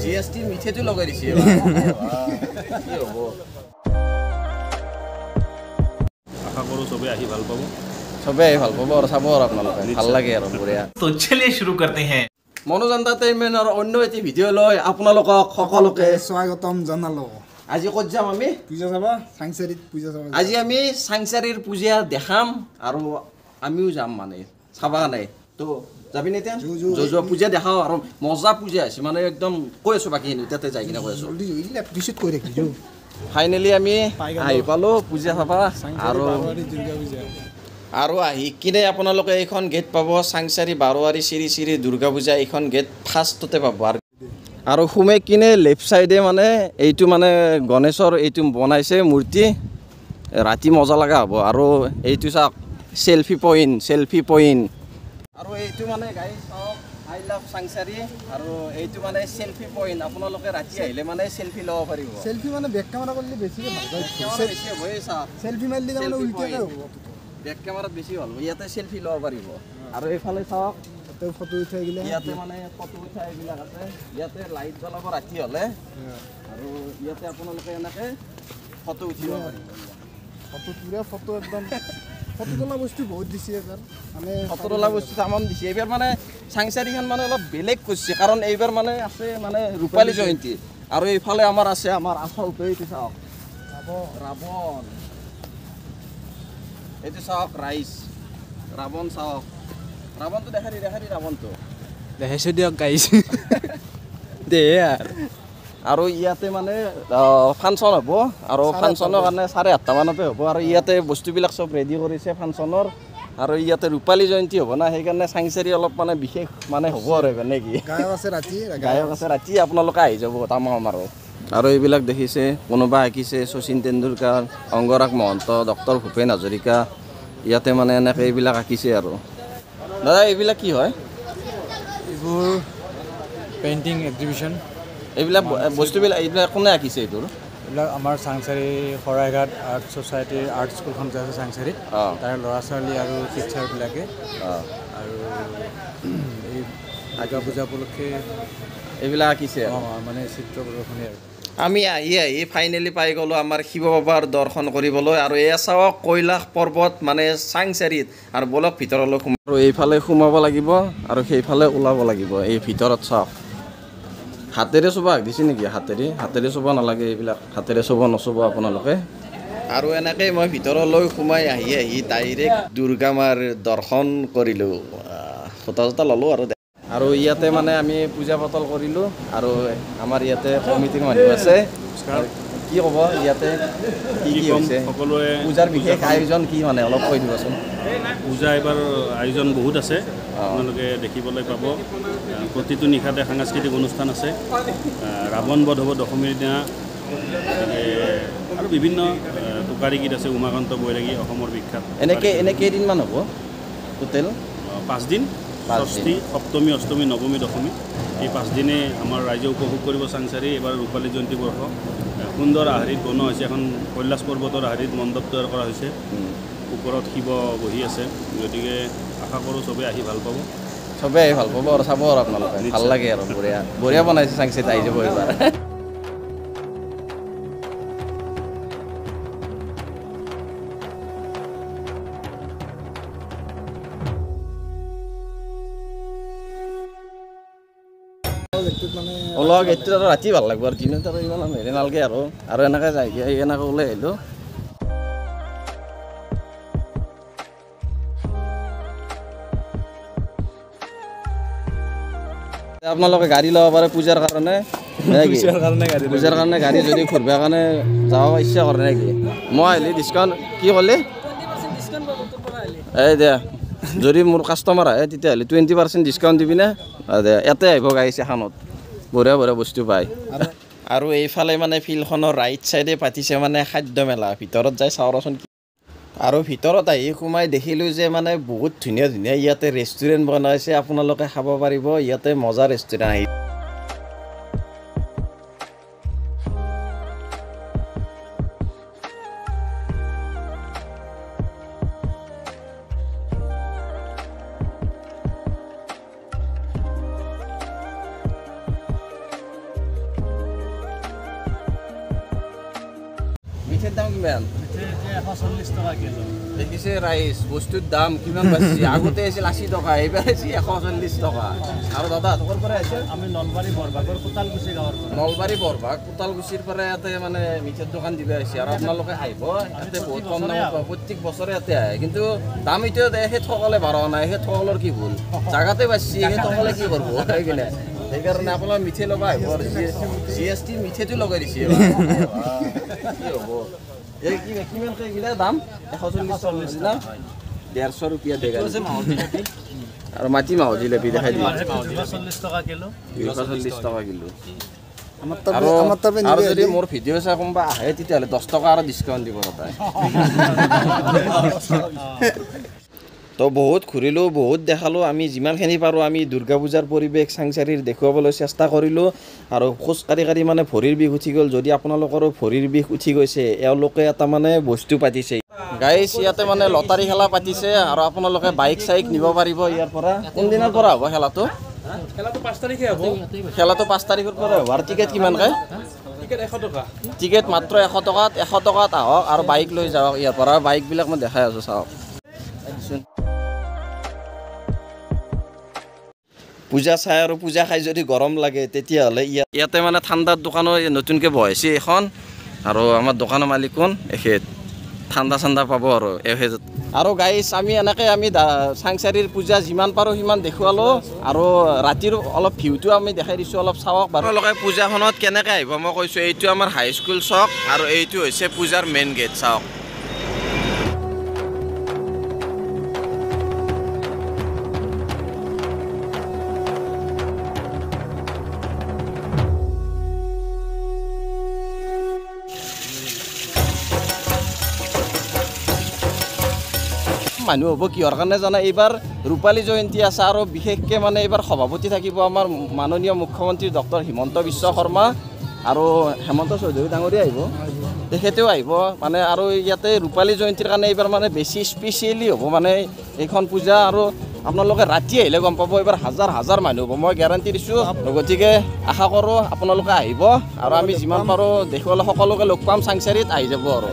GST মিঠেটো লগাই দিছে কি হ'ব। আশা কৰো সবে আহি ভাল পাব, সবে আহি ভাল পাব আৰু চাব আৰু আপোনালোকে ভাল লাগে আৰু বঢ়িয়া। তো চলিয়ে শুৰু কৰতে হে মনোজ এন্টাৰটেইনমেন্টৰ অন্য এটি ভিডিঅ' লৈ আপোনালোকক সকলোকে স্বাগতম জনালো। আজি ক'ত যাম আমি? পূজা চাবা, চাংচাৰিত পূজা চাবা। আজি আমি চাংচাৰিৰ পূজা দেখাম আৰু আমিও যাম মানে চাবা নাই তো যাবি নে এতিয়া? যোৱা পূজা দেখাও আৰু মজা পূজা আছে মানে একদম কৈ আছো, বাকীখিনি তাতে যাই কিনে কৈ আছো। ফাইনেলি আমি আহি পালো পূজা চাবা আৰু আৰু আহি কিনে আপোনালোকে এইখন গেট পাব, চাংচাৰি বাৰোৱাৰী শ্ৰী শ্ৰী দুৰ্গা পূজা এইখন গেট ফাৰ্ষ্টতে পাব। আৰু সোমাই কিনে লেফ্ট চাইডে মানে এইটো মানে গণেশৰ এইটো বনাইছে মূৰ্তি, ৰাতি মজা লগা হ'ব। আৰু এইটো চাওক চেলফি পইণ্ট, চেলফি পইণ্ট। আৰু এইটো মানে গাইজ চাওক I love Changsari. আৰু এইটো মানে চেলফি পইণ্ট, আপোনালোকে ৰাতি আহিলে মানে চেলফি ল'ব পাৰিব। চেলফি মানে বেক কেমেৰা কৰিলে বেছিকে ভাল হয়, বেছি হ'ব। এই চাওক চেলফি মাৰিলে মানে উল্টাকে হ'ব, বেক কেমেৰাত বেছি ভাল হ'ব, ইয়াতে চেলফি ল'ব পাৰিব। আৰু এইফালে চাওক তাতে ফটো উঠাই গিলে, ইয়াতে মানে ফটো উঠাই এইবিলাক আছে। ইয়াতে লাইট জ্বলাব ৰাতি হ'লে আৰু ইয়াতে আপোনালোকে এনেকে ফটো উঠিব পাৰিব। ফটো পুৰা ফটো একদম ফটো তোলা বস্তু বহুত দিছে এইবাৰ, মানে ফটো তোলা বস্তু তামাম দিছে এইবাৰ। মানে চাংচাৰিখন মানে অলপ বেলেগ কৰিছে, কাৰণ এইবাৰ মানে আছে মানে ৰূপালী জয়ন্তী। আৰু এইফালে আমাৰ আছে আমাৰ আচলটো এইটো চাওক ৰাৱণ, এইটো চাওক ৰাইজ ৰাৱণ চাওক, ৰাৱণটো দেখাই দি, দেখাই দি ৰাৱণটো দেখাইছোঁ দিয়ক গাইছ দে। আৰু ইয়াতে মানে ফাংচন হ'ব আৰু ফাংচনৰ কাৰণে 8:30 মানতে হ'ব। আৰু ইয়াতে বস্তুবিলাক চব ৰেডি কৰিছে ফাংচনৰ। আৰু ইয়াতে ৰূপালী জয়ন্তী হ'ব না, সেইকাৰণে চাংচাৰি অলপ মানে বিশেষ মানে হ'ব আৰু এইবাৰ নেকি। গায়ক আছে ৰাতি, গায়ক আছে ৰাতি, আপোনালোকে আহি যাব তামাম। আৰু আৰু এইবিলাক দেখিছে কোনোবা আঁকিছে শচীন তেণ্ডুলকাৰ, অংগৰাগ মহন্ত, ডক্টৰ ভূপেন হাজৰিকা, ইয়াতে মানে এনেকৈ এইবিলাক আঁকিছে। আৰু দাদা এইবিলাক কি হয়? এইবোৰ পেইণ্টিং এক্সিবিশ্যন। এইবিলাক বস্তুবিলাক এইবিলাক কোনে আঁকিছে? এইটোৰ এইবিলাক আমাৰ চাংচাৰি শৰাইঘাট আৰ্ট ছ'চাইটিৰ আৰ্ট স্কুলখন যে আছে চাংচাৰিত, তাৰে ল'ৰা ছোৱালী আৰু টিচাৰবিলাকে আৰু এই দুৰ্গা পূজা উপলক্ষে এইবিলাক আঁকিছে মানে চিত্ৰ প্ৰদৰ্শনী। আৰু আমি আহি আহি ফাইনেলি পাই গ'লোঁ আমাৰ শিৱ বাবাৰ দৰ্শন কৰিবলৈ। আৰু এয়া চাওক কৈলাশ পৰ্বত মানে চাংচাৰিত। আৰু বলক ভিতৰলৈ সোমাব, আৰু এইফালে সোমাব লাগিব আৰু সেইফালে ওলাব লাগিব। এই ভিতৰত চাওক হাতেৰে চুব হাক দিছে নেকি? হাতেৰে হাতেৰে চুব নালাগে, এইবিলাক হাতেৰে চুব নচুব আপোনালোকে। আৰু এনেকৈ মই ভিতৰলৈ সোমাই আহি আহি ডাইৰেক্ট দুৰ্গা মাৰ দৰ্শন কৰিলোঁ, ফটো চটো ল'লোঁ। আৰু আৰু ইয়াতে মানে আমি পূজা পাতল কৰিলোঁ। আৰু আমাৰ ইয়াতে কমিটিৰ মানুহ আছে, কি ক'ব ইয়াতে কি কি হৈছে সকলোৱে পূজাৰ বিশেষ আয়োজন কি মানে অলপ কৈ দিবচোন। পূজা এইবাৰ আয়োজন বহুত আছে, আপোনালোকে দেখিবলৈ পাব। প্ৰতিটো নিশাতে সাংস্কৃতিক অনুষ্ঠান আছে, ৰাৱণ বধ হ'ব দশমীৰ দিনা, আৰু বিভিন্ন টোকাৰী গীত আছে। উমাকান্ত বৈৰাগী অসমৰ বিখ্যাত। এনেকৈ এনে কেইদিনমান হ'ব টোটেল? 5 দিন, ষষ্ঠী, সপ্তমী, অষ্টমী, নৱমী, দশমী, এই 5 দিনে আমাৰ ৰাইজে উপভোগ কৰিব চাংচাৰি। এইবাৰ ৰূপালী জয়ন্তী বৰ্ষ সুন্দৰ আহাৰিত বনোৱা হৈছে, এখন কৈলাশ পৰ্বতৰ আহাৰিত মণ্ডপ তৈয়াৰ কৰা হৈছে, ওপৰত শিৱ বহি আছে। গতিকে আশা কৰোঁ চবেই আহি ভাল পাব, চবেই আহি ভাল পাব আৰু চাব আৰু আপোনালোকে ভাল লাগে। আৰু বঢ়িয়া বঢ়িয়া বনাইছে চাংচাৰিত, আহি যাব এইবাৰ। ওলোৱা গেটটোত আৰু ৰাতি ভাল লাগিব, আৰু দিনত আৰু ইমান হেৰি নালাগে। আৰু আৰু এনেকৈ যাই এনেকৈ ওলাই আহিলোঁ। আপোনালোকে গাড়ী ল'ব পাৰে পূজাৰ কাৰণে, পূজাৰ কাৰণে গাড়ী যদি ঘূৰিবৰ কাৰণে যাব ইচ্ছা কৰে নেকি? মই আহিলে ডিছকাউণ্ট কি ক'লে? এই দে যদি মোৰ কাষ্টমাৰ আহে তেতিয়াহ'লে 20% ডিছকাউণ্ট দিবিনে? দে ইয়াতে আহিব গাড়ী এখনত বঢ়িয়া বঢ়িয়া বস্তু পায়। আৰু এইফালে মানে ফিল্ডখনৰ ৰাইট চাইডে পাতিছে মানে খাদ্য মেলা, ভিতৰত যাই চাওঁচোন। আৰু ভিতৰত আহি সোমাই দেখিলোঁ যে মানে বহুত ধুনীয়া ধুনীয়া ইয়াতে ৰেষ্টুৰেণ্ট বনাইছে, আপোনালোকে খাব পাৰিব ইয়াতে মজা ৰেষ্টুৰেণ্ট আহি। দাম কিমান? 140 টকা কিলো। দেখিছে ৰাইজ, বস্তুৰ দাম কিমান বাঢ়িছে। আগতে আছিল 80 টকা, এইবাৰ হৈছে 140 টকা। আৰু দাদা ক'ৰ পৰা আহিছে? আমি নলবাৰী বৰভাগৰ কোতালকুচি গাঁৱৰ পৰা। নলবাৰী বৰভাগ কোতালকুচিৰ পৰা ইয়াতে মানে মিঠাইৰ দোকান দিব আহিছে। আৰু আপোনালোকে আহিব, ইয়াতে বহুত কম দামত পাব। প্ৰত্যেক বছৰে ইয়াতে আহে, কিন্তু দাম এতিয়া এখেতসকলে বঢ়োৱা নাই। এখেতসকলৰ কি ভুল? জাগাতে বাঢ়িছে, এখেতসকলে কি কৰিব সেইকাৰণে। সেইকাৰণে আপোনালোকে মিঠাই ল'ব আহিব। আৰু GST মিঠাইটো লগাই দিছে, কি হ'ব? এই কিমানকৈ এইগিলা দাম? 140 না 150 ৰুপিয়া দেগা। আৰু মাটিমাহৰ জিলেপি দেখাই দিম। 240 টকা কিলো। 240 টকা কিলো। আৰু যদি মোৰ ভিডিঅ' চাই কোনোবা আহে তেতিয়াহ'লে 10 টকা আৰু ডিছকাউণ্ট দিব তাই। তো বহুত ঘূৰিলোঁ, বহুত দেখালোঁ, আমি যিমানখিনি পাৰোঁ আমি দুৰ্গা পূজাৰ পৰিৱেশ চাংচাৰীৰ দেখুৱাবলৈ চেষ্টা কৰিলোঁ। আৰু খোজ কাঢ়ি কাঢ়ি মানে ভৰিৰ বিষ উঠি গ'ল। যদি আপোনালোকৰো ভৰিৰ বিষ উঠি গৈছে, এওঁলোকে এটা মানে বস্তু পাতিছে গাইছ, ইয়াতে মানে লটাৰী খেলা পাতিছে। আৰু আপোনালোকে বাইক চাইক নিব পাৰিব ইয়াৰ পৰা। কোনদিনাৰ পৰা হ'ব খেলাটো? খেলাটো 5 তাৰিখে হ'ব। খেলাটো 5 তাৰিখৰ পৰা হ'ব। আৰু টিকেট কিমানকৈ? টিকেট 100 টকা। টিকেট মাত্ৰ 100 টকাত, 100 টকাত আহক আৰু বাইক লৈ যাওক ইয়াৰ পৰা। বাইকবিলাক মই দেখাই আছোঁ, চাওক। পূজা চাই আৰু পূজা খাই যদি গৰম লাগে তেতিয়াহ'লে ইয়াতে মানে ঠাণ্ডাৰ দোকানো নতুনকৈ বহাইছে এখন। আৰু আমাৰ দোকানৰ মালিক কোন? এখেত। ঠাণ্ডা চাণ্ডা পাব আৰু এখেত। আৰু গাইছ, আমি এনেকৈ আমি চাংচাৰীৰ পূজা যিমান পাৰোঁ সিমান দেখুৱালোঁ। আৰু ৰাতিৰ অলপ ভিউটো আমি দেখাই দিছোঁ, অলপ চাওক বাৰু। আপোনালোকে পূজাখনত কেনেকৈ আহিব মই কৈছোঁ, এইটো আমাৰ হাইস্কুল চক আৰু এইটো হৈছে পূজাৰ মেইন গেট, চাওক। মানুহ হ'ব কিহৰ কাৰণে জানা? এইবাৰ ৰূপালী জয়ন্তী আছে আৰু বিশেষকৈ মানে এইবাৰ সভাপতি থাকিব আমাৰ মাননীয় মুখ্যমন্ত্ৰী ডক্টৰ হিমন্ত বিশ্ব শৰ্মা আৰু হেমন্ত চৌধুৰী ডাঙৰীয়া আহিব, তেখেতেও আহিব মানে। আৰু ইয়াতে ৰূপালী জয়ন্তীৰ কাৰণে এইবাৰ মানে বেছি স্পেচিয়েলি হ'ব মানে এইখন পূজা। আৰু আপোনালোকে ৰাতি আহিলে গম পাব এইবাৰ হাজাৰ হাজাৰ মানুহ হ'ব, মই গেৰাণ্টি দিছোঁ। গতিকে আশা কৰোঁ আপোনালোকে আহিব আৰু আমি যিমান পাৰোঁ দেখুৱালে সকলোকে লগ পাম চাংচাৰীত, আহি যাব আৰু।